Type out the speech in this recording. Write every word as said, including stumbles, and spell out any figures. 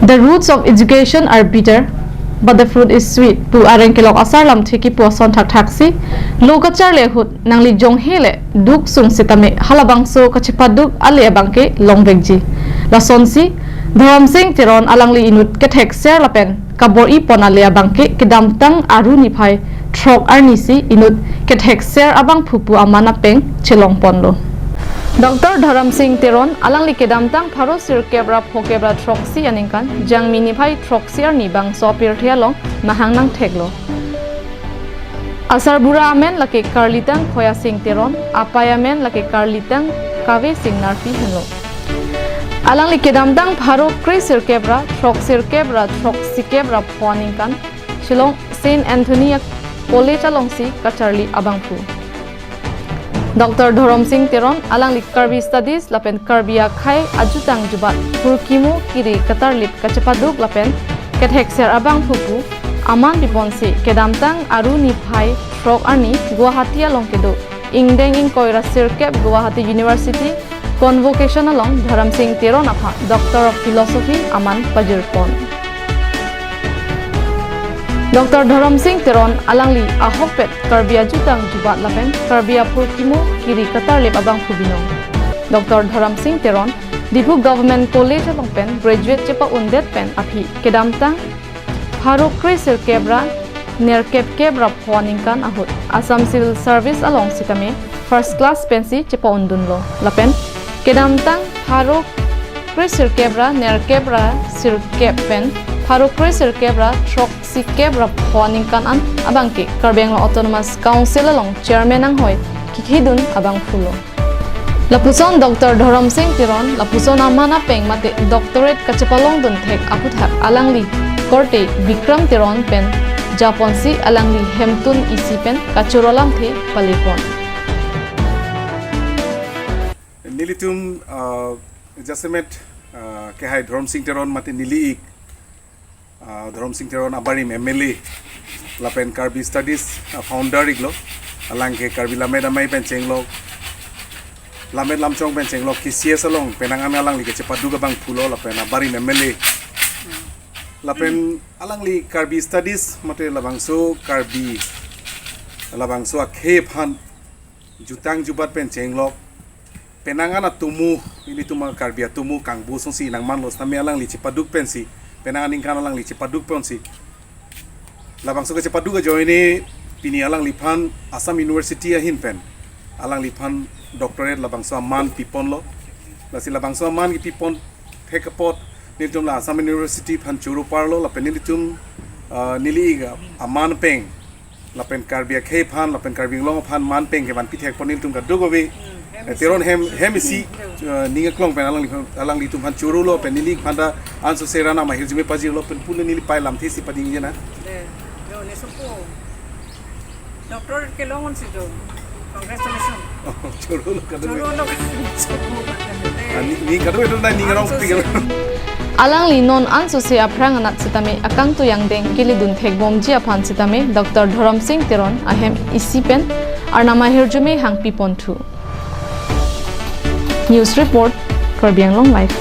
The roots of education are bitter, but the fruit is sweet pu areng kelok asar lamthe kipu ason thakthaksi, lo kacharli ahut nangli jonghe le duk sung sitame halabangso kachepaduk ale abangke longvekji. Lasonsi Dhorom Sing Teron alangli inut kethekser lapen kabor-ipon ale abangke kedamtang Aru niphai throk arnisi inut kethekser abangphu pu aman apeng chelongponlo. Doctor Dhorom Sing Teron alangli kedamtang pharo sirkep ra phokep ra throksi aningkan Jangmi niphai throksi arni bangso apirthe along mahang nangtheklo. Asarbura amen lake karlitang Khoya Sing Teron, apei amen lake karlitang Kave Sing Narpi henlo. Alangli kedamtang pharo kre sirkep ra throk sirkep ra throksikep ra pho aningkan Shillong Saint Anthony College alongsi kacharli abangphu. Doctor Dhorom Sing Teron alangli Karbi Studies lapen Karbi akhei ajutang jubat phurkimo kiri katarlip kachepaduk lapen kethekser abangphu pu aman piponsi kedamtang Aru niphai throk arni Guwahati along kedo ingdeng ingkoi ra sirkep Guwahati University Convocation along Dhorom Sing Teron aphan Doctor of Philosophy aman pajirpon. Doctor Dhorom Sing Teron alangli ahokpet Karbi ajutang jubat lapen Karbi aphurkimo kiri katarlip abangphu binong. Doctor Dhorom Sing Teron Diphu Government College along pen graduate chepa-undet pen aphi kedamtang pharo kre sirkep ra nerkep kep ra pho aningkan ahut Assam Civil Service along sitame first class pensi chepa-undunlo. Lapen kedamtang pharo kre sirkep ra nerkep ra sirkep pen pharo kre sirkep ra throksikep ra pho aningkan an abangke Karbi Anglong Autonomous Council along chairman anghoi kikhidun abangphulo. Lapuson Doctor Dhorom Sing Teron lapuson aman apeng mate doctorate kachepalongdun thek aphuthak alangli korte Bikram Teron pen japonsi alangli hemtun isi pen kachoro lamthe palepon. Nelitum, ah, jasemet, ah, kehai Dhorom Sing Teron mate neli-ik, ah, Dhorom Sing Teron abarim M L A lapen Karbi Studies, ah, founder iklo, alangke Karbi Lammet Amei pen chenglok, Lammet Lamchong pen chenglok, K C S along penang an alangli kachepaduk abangphulo lapen abarim M L A. Lapen alangli Karbi Studies mate labangso Karbi, labangso akhei aphan jutang jubat pen chenglok, penang an atomo, ilitum a-Karbi atomo kangbo songsi nangmanlo sitame alangli chepaduk pensi, penang aningkan alangli chepaduk ponsi. Labangso kachepaduk ajoine pini alangliphan Assam University ahin pen alangliphan doctorate labangso aman piponlo. Lasi labangso aman kipipon thek apot nelitum la Assam University aphan choro parlo lapen nelitum, ah, neli-ik aman peng lapen Karbi akhei aphan lapen Karbi Anglong aphan man peng kevan pithekpon nelitum kadokave. Hmm, hem eh, Teron hem, hem isi, hmm, eh, ning aklong pen alangli, alanglitum aphan chorolo pen neli-ik aphan ta ansose arnam ahirjume pajirlo pen pule neli pei lamthe si padingje na. De, yo, ne supo. Doctor kelong un si do. Congratulations. Oh, chorolo kadokave. Chorolo kadokave. Ah, ni, ni kadokave do na ning arong ansose pikir. Alangli non ansose aphrang anat sitame akangtui angdeng kelidun thekbomji aphan sitame Doctor Dhorom Sing Teron ahem isi pen arnam ahirjume hangpiponthu. News report, Karbi Anglong Live.